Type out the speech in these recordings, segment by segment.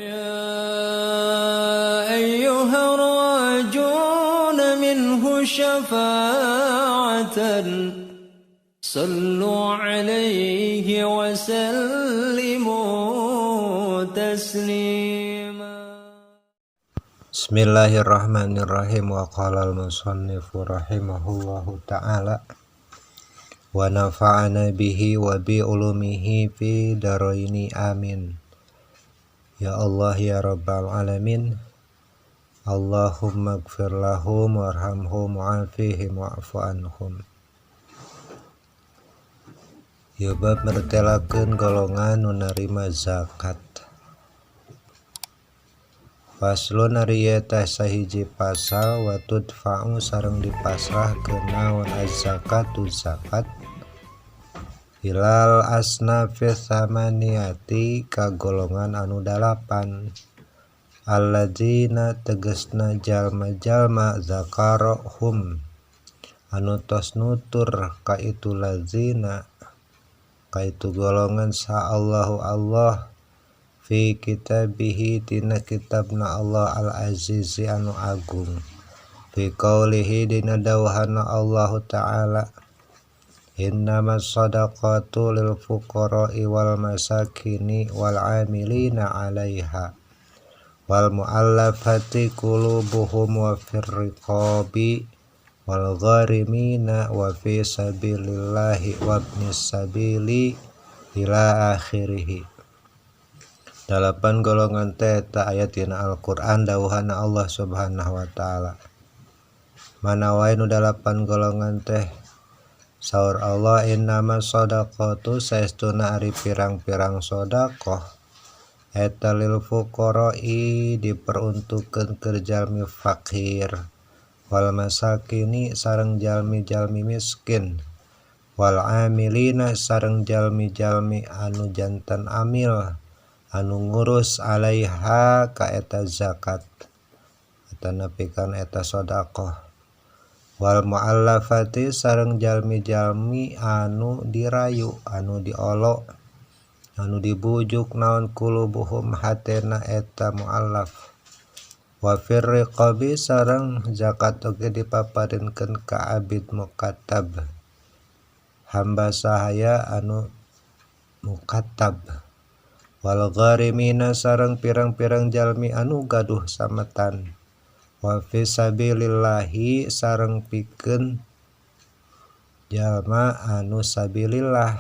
يا أيها الراجون منه شفاعة صلوا عليه وسلموا تسليما. Bismillahirrahmanirrahim. Wa qala al-musannifu rahimahullahu ta'ala wa nafa'ana bihi wa bi ulumihi fi daraini, amin ya Allah ya rabbal alamin. Allahumma gfir lahum warhamhum wa'afihim wa'fu anhum. Ya, bab mertelakeun golongan nu narima zakat. Faslun, ari ieu teh sahiji pasal. Wa tudfa'u, sareng dipasrahkeun naon, az-zakatu zakat, ilal asnafis tsamaniyati, ka golongan anu dalapan, alladzina, tegesna jalma-jalma, zakarahum, anu tos nutur ka itu ladzina, ka itu golongan, sa Allahu Allah, fi kitabihi, tina kitabna Allah, al-azizi, anu agung, fi qaulihi, dina dawuhana Allah Ta'ala, innamas shadaqatu lil fuqara'i wal masakini wal amilina 'alaiha wal mu'allafati qulubuhum wa fir riqabi wal gharimina wa fi sabilillahi wabnis sabili ila akhirih. Dalapan golongan teh eta aya tina Al-Qur'an, dawuhana Allah Subhanahu wa taala. Mana wae nu dalapan golongan teh? Saur Allah, innamas shadaqatu, saestuna ari pirang-pirang sedekah eta, lil fuqara'i, diperuntukkeun keur jalmi fakir, wal masakini, sareng jalmi-jalmi miskin, wal amilina, sareng jalmi-jalmi anu janten amil, anu ngurus, alaiha, ka eta zakat eta nepi kana eta sedekah, wal muallafati, sareng jalmi-jalmi anu dirayu, anu diolo, anu dibujuk naon, qulubuhum, hatena eta muallaf, wa fir riqabi, sareng zakat oge dipaparinkeun ka abid mukatab, hamba sahaya anu mukatab, wal gharimina, sareng pirang-pirang jalmi anu gaduh sametan, wa fi sabilillahi, sareng pikeun jalma anu sabilillah,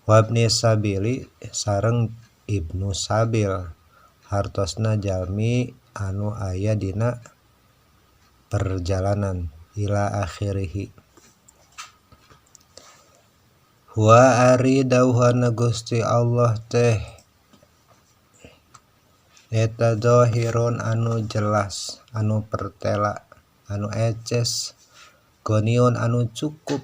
wabni sabili, sareng ibnu sabil, hartosna jalmi anu aya dina perjalanan, ila akhirih. Wa ari dawuhana Gusti Allah teh eta zahirun, anu jelas, anu pertela, anu eces, ghaniyun, anu cukup,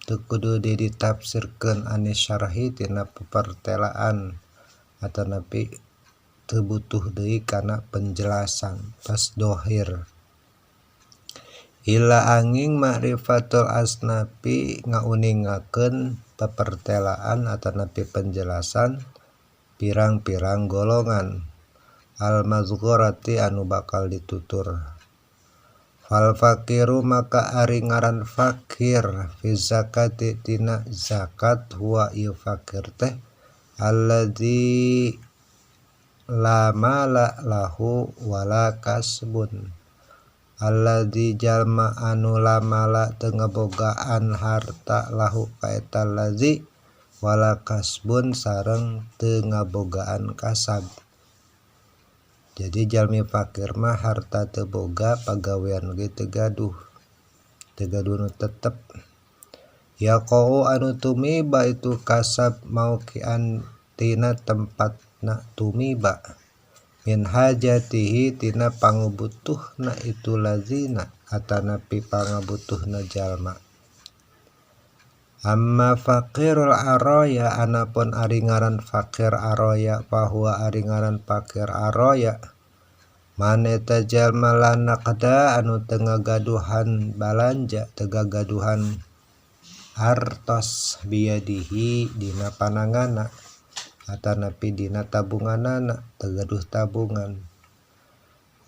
teu kudu ditafsirkeun, anis syarhi, tina pepertelaan, atanapi teu butuh deui kana penjelasan, tos dohir. Illa, anging, ma'rifatul asnafi, ngauningakeun pepertelaan atanapi penjelasan pirang-pirang golongan, al mazkurati, anu bakal ditutur. Fal fakiru, maka ari ngaran fakir, fi zakati, tina zakat, huwa, ieu fakir teh, alladzi la mala lahu wala kasbun, alladzi, jalma anu, la mala, teu ngabogaan harta, lahu, ka eta ladzi, wala kasbun, sareng teu ngabogaan kasab. Jadi jalmi fakir mah harta teu boga, pagawean oge teu gaduh, teu gaduh nu tetep. Yaqa'u, anu tumiba itu kasab, mauqi'an, tina tempatna tumiba, min hajatihi, tina pangabutuhna itu lazina atanapi pangabutuhna jalma. Amma faqirul araya, anapun ari ngaran fakir araya, fahuwa, ari ngaran fakir araya, man, eta jalma, la naqda, anu teu ngagaduhan balanja, teu gagaduhan artos, biyadihi, dina pananganna. atanapi dina tabunganana teu gaduh tabungan.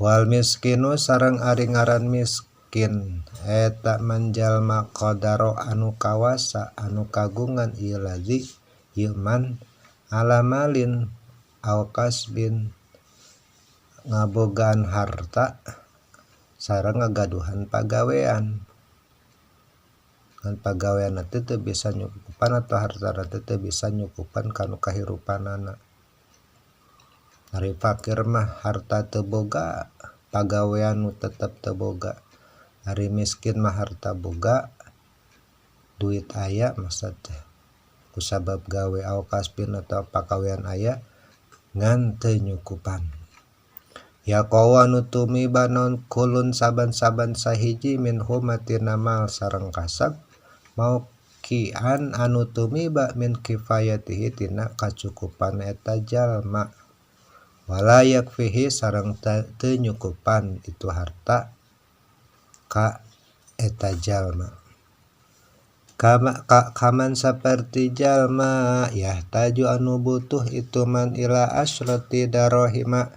Wal miskinu sareng ari ngaran miskin eta manjalma qadaro anu kawasa anu kagungan ieu ladzi ieu man ala malin aw kasbin ngabogaan harta sareng ngagaduhan pagawean. Ngan pagawean teh teu bisa nyukupan atau harta teh teu bisa nyukupan kanu kahirupanana. Ari fakir mah harta teu boga, pagawean nu tetep teu boga. Ari miskin mah harta boga, duit aya maksud teh. Kusabab gawe aw kasbin atau pagawean aya ngan teu nyukupan. Ya qawa nu tumiba naon kulun saban-saban sahiji min humatina mal sareng kasab maukian anu tumiba min kifayatihi tina kacukupan eta jalma wala yakfihi sareng teu nyukupan itu harta ka eta jalma. Kaman saperti jalma yahtaju anu butuh itu man ila asrati darahima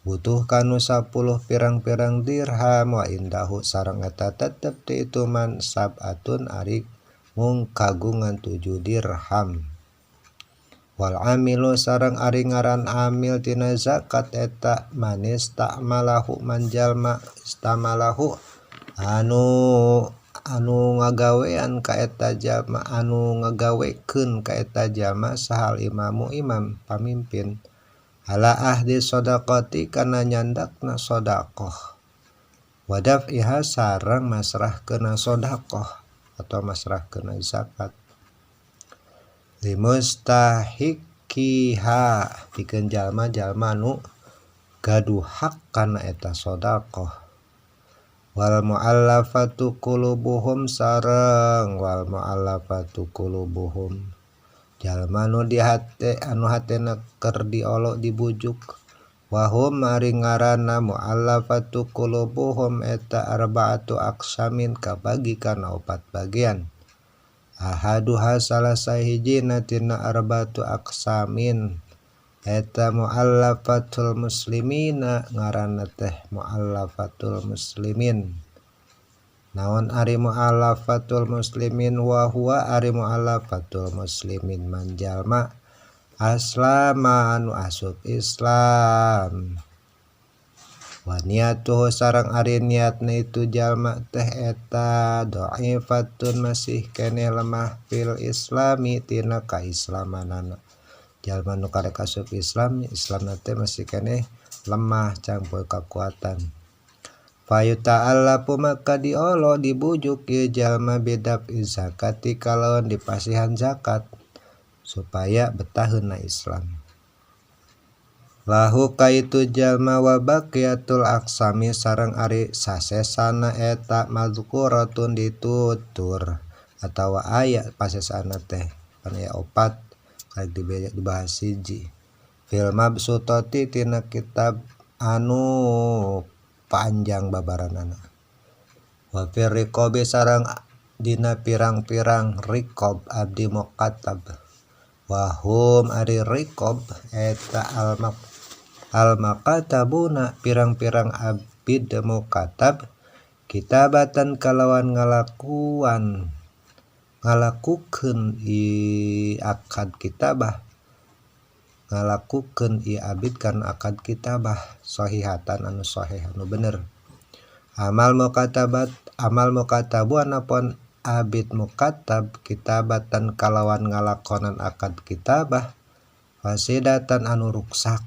butuh kanu 10 pirang-pirang dirham wa indahu sareng eta tetep ti itu man sab'atun ari mung kagungan 7 dirham. Wal amilu sareng ari ngaran amil tina zakat eta manis ta'malahu manjalma istamalahu anu ngagawean ka eta jalma anu ngagawekeun ka eta jalma sahal imamu imam pamimpin ala ahdi sodaqati kana nyandakna sodaqoh wadaf iha sareng masrahkeuna sodaqoh atau masrahkeuna zakat limustahiqiha pikeun jalma-jalma nu gaduh hak kana eta sodaqoh. Wal mu'allafatu qulubuhum sareng wal mu'allafatu qulubuhum jalma nu di hate anu hatena keur diolok dibujuk wahum ari ngaranna mu'allafatu qulubuhum eta arba'atu aqsamin kabagi kana opat bagian. Ahaduha salah sahijina tina arba'atu aqsamin eta mu'allafatul muslimina ngaranna teh mu'allafatul muslimin. Naon ari mu'allafatul muslimin wa huwa ari mu'allafatul muslimin manjalma aslama anu asup Islam wa niatuhu sareng ari niatna itu jalma teh eta dhaifatun masih keneh lemah fil islami tina kaislamanana. Jalma nu karek asup Islam, Islamna teh masih keneh lemah campur kakuatan. Fayuta'allafu maka diolo dibujuk ieu jalma bidaf zakati kalawan dipasihan zakat supaya betaheunna Islam. Lahu kaitu jalma wa baqiyatul aqsami sareng ari sasesana eta mazkuratun ditutur atawa aya pasesana teh pan aya opat karek dibahas hiji. Fil mabsutati tina kitab anu panjang babaranana. Wa fir riqabi sareng dina pirang-pirang riqab abdi muqatab. Wa hum ari riqab eta al maqatabuna pirang-pirang abid muqatab kitabatan kalawan ngalakuan ngalakukeun i akad kitabah ngalakukeun ieu abid kana akad kitabah sahihatan anu sahih anu bener. Amal mukatabat amal mukatabu anapun abid mukatab kitabatan kalawan ngalakonan akad kitabah fasidatan anu ruksak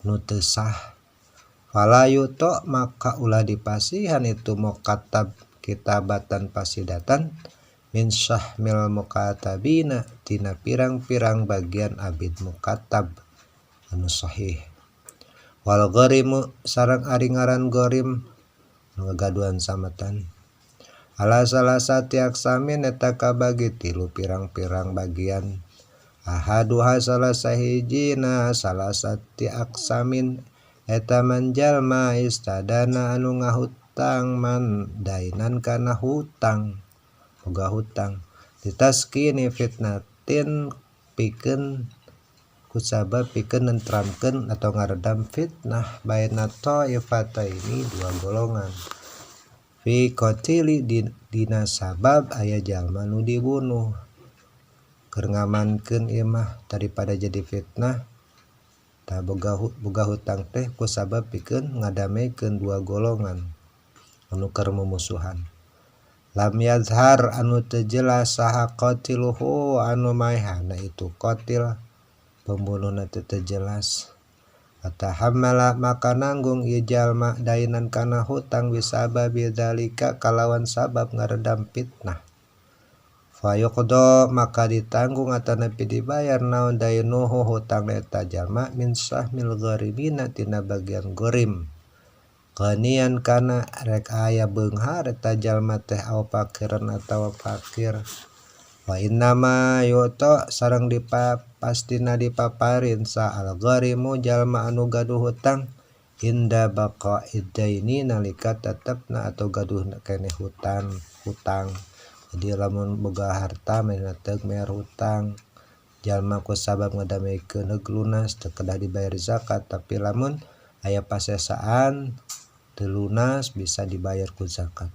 nu teu sah. Fala yuto maka ulah dipasihan itu mukatab kitabatan fasidatan min syahmil mukatabina tina pirang-pirang bagian abid mukatab anu sahih. Wal gharimu sareng ari ngaran gharim nu ngagaduhan sametan ala salasati aqsamin eta kabagi tilu pirang-pirang bagian. Ahaduha salah sahijina salasati aqsamin eta manjalma istadana anu ngahutang man dainan kana hutang boga hutang ditaskini fitnatin pikeun Kusabab pikeun nentramkeun atau ngaredam fitnah baina taifataini dua golongan. Fi qatili dina sabab aya jalma nu dibunuh. Keur ngamankeun ieu mah daripada jadi fitnah tah boga hutang teh kusabab pikeun ngadamekeun dua golongan anu keur mumusuhan. Lam yazhar anu teu jelas saha qatiluhu anu maehana itu qatil pembunuhna teu jelas. Atahammala maka nanggung ieu jalma dainan kana hutang bisababi dzalika kalawan sabab ngaredam fitnah. Fayuqda maka ditanggung atanapi dibayar naon dainuhu hutang eta jalma min sahmil gharimina tina bagian gharim. Ghanian kana rek aya beunghar eta jalma teh au fakiran atawa fakir. Wa innama yu'ta sareng dipastina dipaparin sa al gharimu jalma anu gaduh hutang inda baqa'id daini nalika tetepna atau gaduh keneh hutang. Jadi lamun boga harta mainna teu mayar hutang jalma ku sabab ngadamekeun heug lunas teu kedah dibayar zakat, tapi lamun aya pasesaan teu lunas bisa dibayar ku zakat.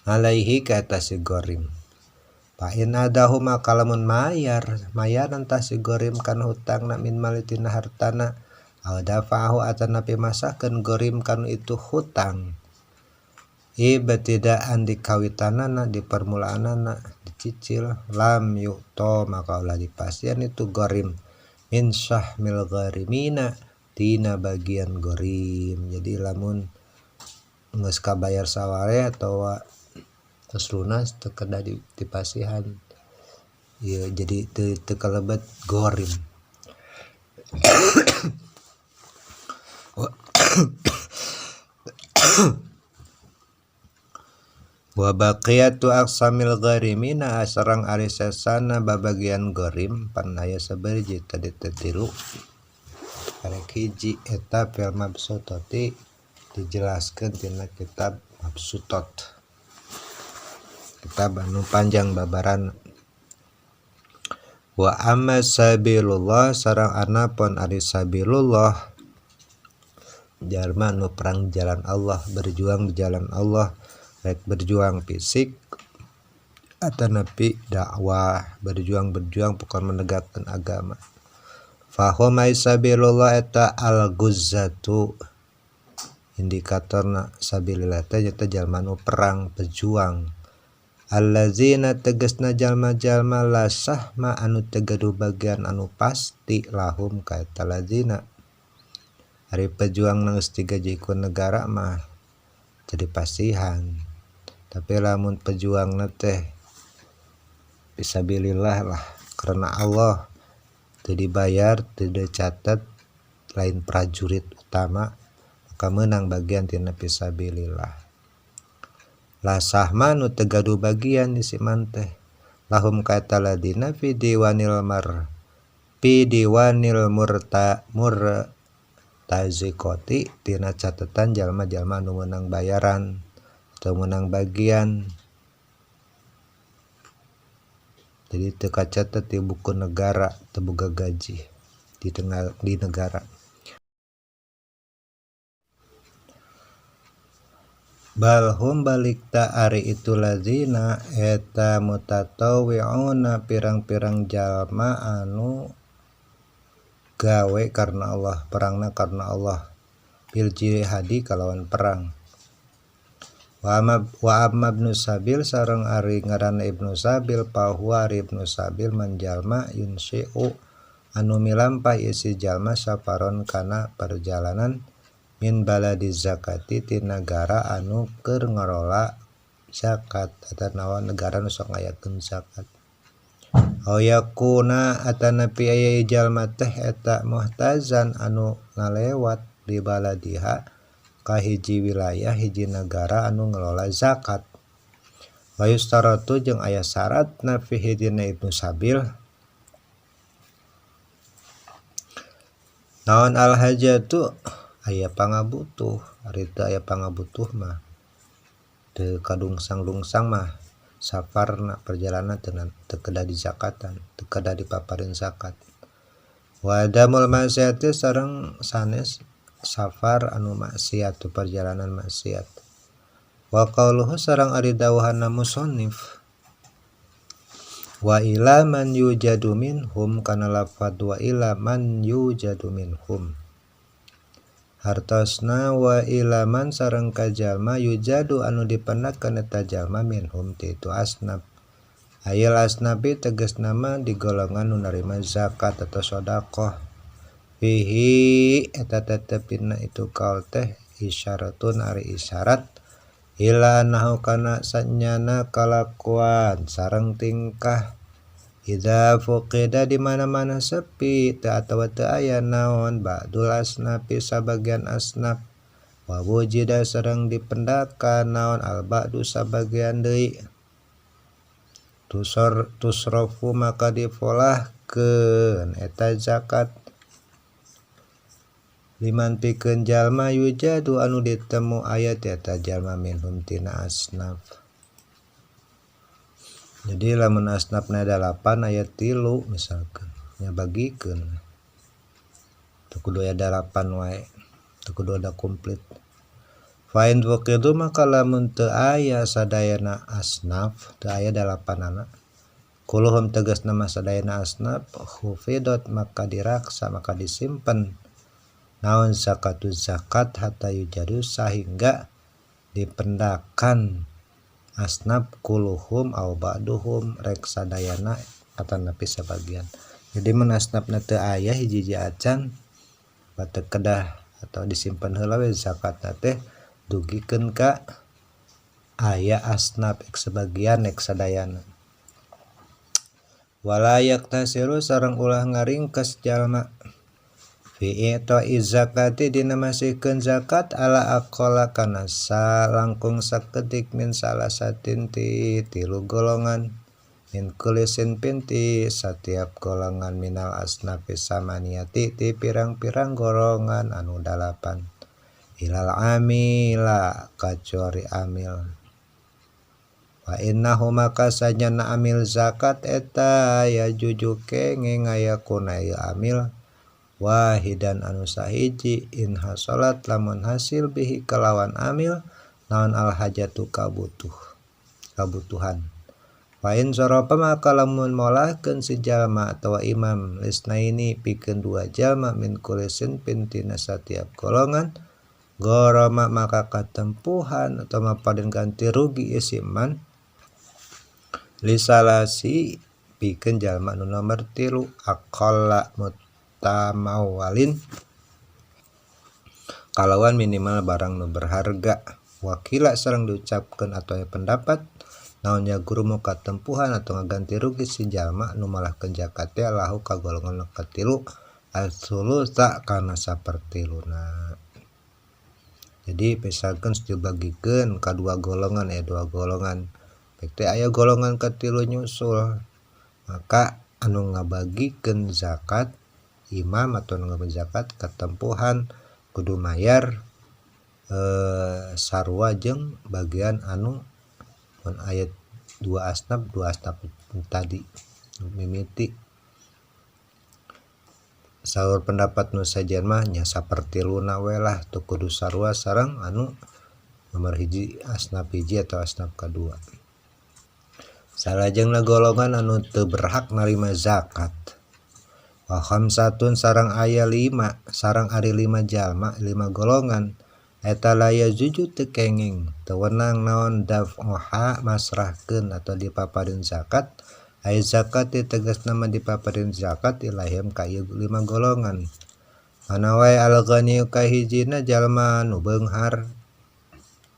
Alaihi ka eta si gharim. Fa in adahu maka lamun mayaran tah si gharim kana hutangna min mali tina hartana aw dafa'ahu atanapi masakeun gharim kana itu hutang. Ibtidaan di kawitanana di permulaanana dicicil lam yu'ta maka ulah dipasian itu gharim min syahmil gharimina tina bagian gharim. Jadi lamun geus kabayar saware atawa terus lunas teu kedah dipasihan ieu jadi teu kalebet gharim. Wa baqiyatu aqsamil gharimina sareng ari sesana babagian gharim pan aya sabariji tadi teh tilu arek hiji eta fil mabsutati dijelaskeun tina kitab Mabsutot. Kitab anu panjang babaran. Wa amma sabilullah sareng anapun ari sabilullah jalma nu perang jalan Allah, berjuang di jalan Allah, rek berjuang fisik atanapi dakwah, berjuang-berjuang pokon menegakkan agama. Fa huwa sabilullah eta al-ghuzzatu indikatorna sabilillah teh nyata jalma nu perang berjuang. Allazina tegasna jalma-jalma la sahma anu teu gaduh bagian anu pasti lahum ka eta lazina. Ari pejuang geus digaji ku negara mah teu dipasihan. Tapi lamun pejuangna teh fisabilillah lah karena Allah teu dibayar, teu dicatat lain prajurit utama maka meunang bagian tina fisabilillah. La sahma nu teu gaduh bagian di si man teh lahum ka eta ladina fi diwanil mar fi diwanil murta murtaziqati tina catatan jalma-jalma nu meunang bayaran atau meunang bagian. Jadi teu kacatet di buku negara, teu boga gaji di tengah di negara. Balhum balikta ari itu lazina eta mutatawwi'una pirang-pirang jalma anu gawe karena Allah, perangna karena Allah, bil jihadi kalawan perang. Wa amma ibnu sabil sareng ari ngaranna ibnu sabil pahuwa ari ibnu sabil manjalma yunsi'u anu milampah isi jalma safaron kana perjalanan min baladi zakati ti nagara anu keur ngarola zakat atanawa negara nu sok ngayakeun zakat. Aw yakuna atanapi aya jalma teh eta muhtazan anu ngalewat di baladiha ka hiji wilayah hiji nagara anu ngelola zakat. Wa yustaratu jeung aya syaratna fihi dina ibnu sabil naon al hajatu aya pangabutuh, ari teu aya pangabutuh mah teu kadungsang-dungsang mah safarna perjalanan teu kedah dizakatan, teu kedah dipaparin zakat. Wa adamul maksiati sareng sanes safar anu maksiat tu perjalanan maksiat. Wa qauluhu sareng ari dawuhanna musannif wa ila man yujadu minhum kana lafadz wa ila man yujadu minhum hartosna wa ila man sareng ka jalma yujadu anu dipendakeun eta jalma minhum ti itu asnaf. Ayil asnafi tegasna mah di golongan nu narima zakat atau sedekah. Fihi eta tetepina itu kaul teh isyaratun ari isyarat ila nahu kana sanyana kalakuan sareng tingkah idza fuqida di mana-mana sepi teu atawa teu aya naon ba'dul asnafi sabagian asnaf wa wujida sareng dipendakan naon al ba'du sabagian deui tusor tusrofu maka difolahkeun eta zakat liman pikeun jalma yujadu anu ditemu aya eta jalma minhum tina asnaf. Jadi lamun asnafna 8 aya 3 misalkan nya bagikeun teu kudu aya 8 wae, teu kudu ada komplit. Fa in waqidu maka lamun teu aya sadayana asnaf, teu aya 8-anana kuluhum tegasna mah sadayana asnaf khufidot maka diraksa maka disimpen naon zakatu zakat hatta yujadu sahingga dipendakan asnaf kuluhum au ba'duhum rek sadayana atanapi sabagian. Jadi mun asnafna teu aya hiji-hiji acan batu kedah atau disimpen heula we zakatna teh dugikeun ka aya asnaf ek sebagian ek sadayana. Wala yaktasiru sareng ulah ngaringkes jalma fi i'ta'i zakati dina masihkeun zakat ala aqalla kana salangkung sakedik min salasatin ti tilu golongan min kulli sinfin ti satiap golongan minal asnafi samaniyati ti pirang-pirang golongan anu 8 ilal amila kacuari amil wa innahu maka sajana amil zakat eta ya juju kenging ngayakuna ieu amil wahidan anu sahiji in hasolat lamun hasil bihi kalawan amil naon al hajatu kabutuhan. Fa in sorofa maka lamun molahkeun si jalma atawa imam lisnaini pikeun dua jalma min kulisin pintina satiap golongan goroma maka katempuhan atau mapaden ganti rugi ieu man lisalasi pikeun jalma nu nomor 3 aqalla tamawalin kalawan minimal barang nu berharga. Wakila sareng diucapkeun atau pendapat naon ya guru mu katempuhan atau ngaganti rugi si jalma nu malahkeun zakat teh lahu ka golongan nu katilu as-sulusa kana sapertiluna. Jadi misalkan dibagikeun ka dua golongan ya dua golongan baik teh aya golongan katilu nyusul maka anu ngabagikeun zakat imam atau ngambil zakat ketempuhan kudu mayar sarua jeung bagian anu mun aya dua asnaf tadi mimiti. Saur pendapat nu sajen mah nya sapertiluna we lah teu kudu sarua sareng anu nomor hiji asnaf hiji atau asnaf kadua. Salajengna golongan anu teu berhak narima zakat. Wa khamsatun sareng aya 5 sareng ari 5 jalma 5 golongan eta la yajuju teu kenging teu wenang naon daf'uha masrahkeun atau dipaparin zakat ai zakat tegasna mah dipaparin zakat ilahim ka ieu 5 golongan mana wae al ghani ka hijina jalma nu beunghar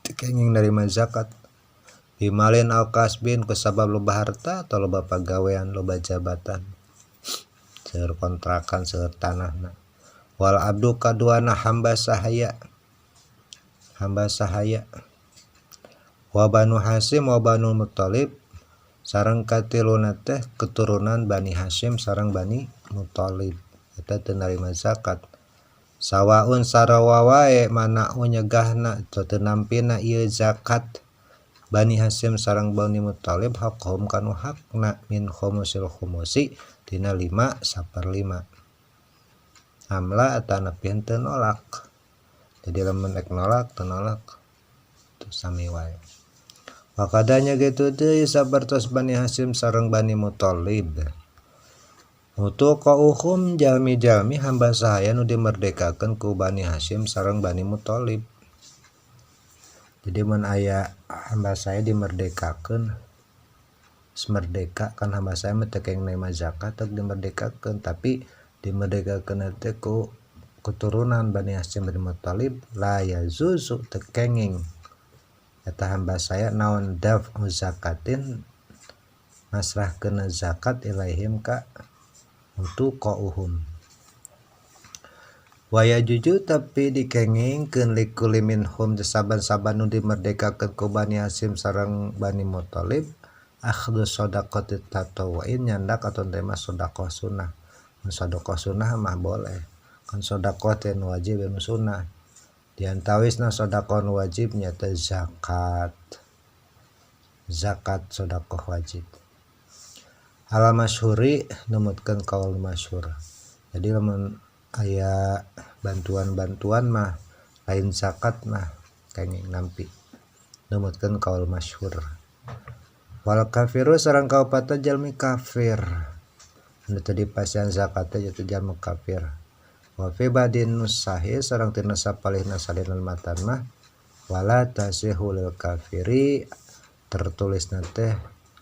teu kenging narima zakat bimalin au kasbin kusabab loba harta atau loba pagawean loba jabatan seueur kontrakan seueur tanahna. Wal abdu kaduana hamba sahaya wa banu Hasyim wa banu Muthalib sareng katiluna teh keturunan Bani Hasyim sareng Bani Muthalib eta teu narima zakat. Sawaun sarawa wae manau nyegahna atau teu nampina ieu zakat Bani Hasyim sareng Bani Muthalib haqqahum kanu hakna min khumusil khumusi tina 5/5. Amla atanapi henteu nolak. Jadi lamun ek nolak teu nolak teu sami wae. Wakadanya gitu deui sapertos Bani Hasyim sareng Bani Muthalib. Mutuqauhum jalmi-jalmi hamba sahaya nu dimerdekakeun ku Bani Hasyim sareng Bani Muthalib. Jadi mun aya hamba saya dimerdekakeun, merdeka kan hamba saya mah teu kenging nerima zakat teu dimerdekakeun, tapi dimerdekakeun teh ku keturunan Bani Hasyim Bani Muthalib la yazuzu teu kenging eta hamba saya naon daf'u zakatin masrahkeun zakat ilaihim ka mutuqauhum. Wa yajuju tapi dikengingkeun likuli minhum saban-saban nu dimerdekakeun ku Bani Hasyim sareng Bani Muthalib akhdhu shadaqati tatawwu'in nyandak atau nerima sedekah sunnah. Sedekah sunnah mah boleh kan, sedekah teh nu wajib nu sunnah. Diantawisna sedekah nu wajib nyata zakat. Zakat sedekah wajib. Ala masyhuri numutkeun kaul masyhur. Jadi lamun aya bantuan-bantuan mah lain zakat mah kenging nampi. Numutkeun kaul masyhur. Wal kafiru sareng kaopatna jalmi kafir. Anu teu dipasihan zakat teh jatuh jalma kafir. Wa fi badin nusahi sareng tina sapalihna salinan matan mah wala tasihu lil kafiri tertulisna teh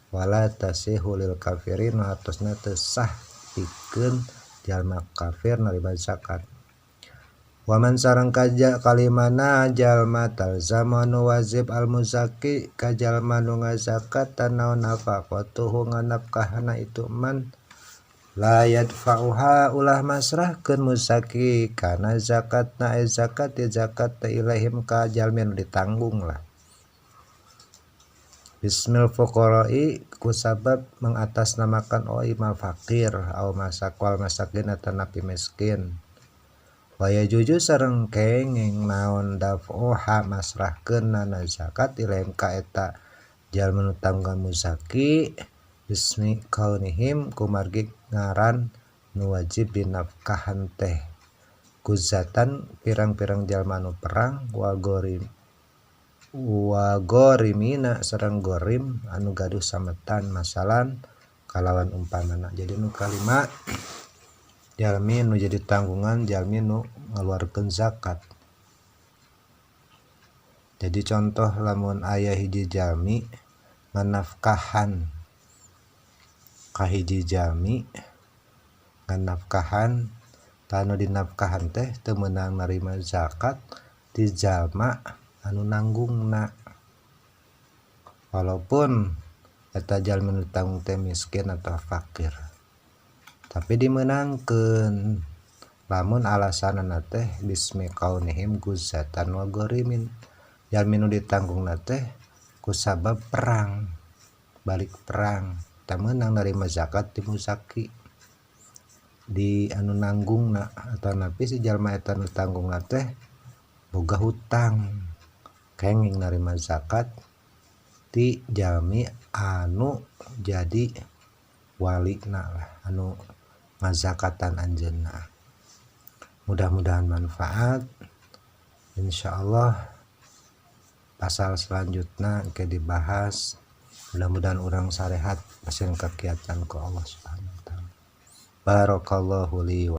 wala tasihu lil kafiri nu hartosna teu sah pikeun jalma kafir narima zakat. Wa man sareng kaja kalimana jalma talzamanu wajib al muzaki ka jalma nu ngazakat tanaon nafaqatuhu nganafkahna itu man la yadfa'uha ulah masrahkeun muzaki kana zakatna zakat ya zakat ilaihim ka jalmi nu ditanggung lah. Bismil fuqara'i kusabab mengatasnamakan oi ma fakir au masakwal masakin atanapi miskin. Wa yajuju sareng kenging naon daf'uha masrahkeun nana zakat ilaihim ka eta jalmi nu tanggungan muzaki bismi kaunihim kumargi ngaran nu wajib dinafkahan teh kuzatan pirang-pirang jalma nu perang wa gorimina sareng gorim anu gaduh sametan masalan kalawan umpamana. Jadi nu kalima jalmi nu jadi tanggungan jalmi nu ngaluarkeun zakat. Jadi contoh lamun aya hiji jalmi nganafkahan kahiji jalmi nganafkahan tanu dinafkahan teh teu meunang narima zakat di jalma anu nanggungna walaupun eta jalmi nu tanggung teh miskin atau fakir tapi dimeunangkeun lamun alasanna teh bismi kaunihim guzatan wa gharimin jalmi nu ditanggungna teh kusabab perang balik perang teu meunang narima zakat di muzaki di anu nanggungna atau napi si jalma eta nu tanggungna teh boga hutang kenging narima zakat ti jalmi anu jadi walina lah anu ngazakatan anjeunna. Mudah-mudahan manfaat. Insyaallah pasal selanjutnya ke dibahas. Mudah-mudahan urang sarehat pasien kegiatan ku Allah Subhanahu wa taala. Barakallahu li wa